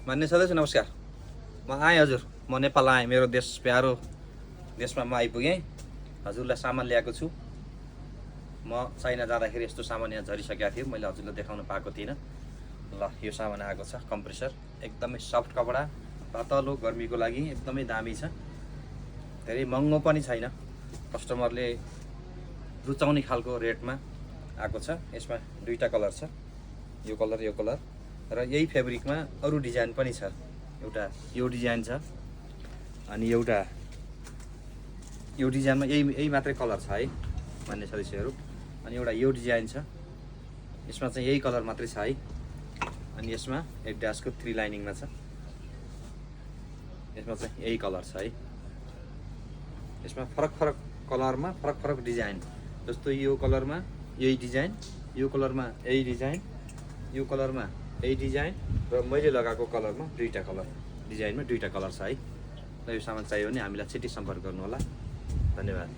मान्य सदस्य नमस्कार। म आएँ हजुर, म नेपाल आएँ, मेरो देश प्यारो देशमा म आइपुगेँ। हजुरलाई सामान ल्याएको छु। म चाइना जाँदाखेरि यस्तो सामान यहाँ झरिसकेको थियो, मैले हजुरलाई देखाउन पाएको थिइनँ। ल यो सामान आएको छ, कम्प्रेसर एकदमै सफ्ट कपडा, पातलो, गर्मीको लागि एकदमै दामी छ। धेरै महँगो पनि छैन, कस्टमरले रुचाउने खालको रेटमा आएको छ। यसमा दुईटा कलर छ, यो कलर र यही फेब्रिकमा अरू डिजाइन पनि छ। एउटा यो डिजाइन छ अनि एउटा यो डिजाइनमा यही मात्रै कलर छ है मान्य सदस्यहरू। अनि एउटा यो डिजाइन छ, यसमा चाहिँ यही कलर मात्रै छ है। अनि यसमा एडिडासको 3 लाइनिङमा छ, यसमा चाहिँ यही कलर छ है। यसमा फरक कलरमा फरक डिजाइन, जस्तो यो कलरमा यही डिजाइन, यो कलरमा यही डिजाइन, यो कलरमा यही डिजाइन र मैले लगाएको कलरमा दुईटा कलर, डिजाइनमा दुईटा कलर छ है। र यो सामान चाहियो भने हामीलाई छिट्टै सम्पर्क गर्नु होला। धन्यवाद।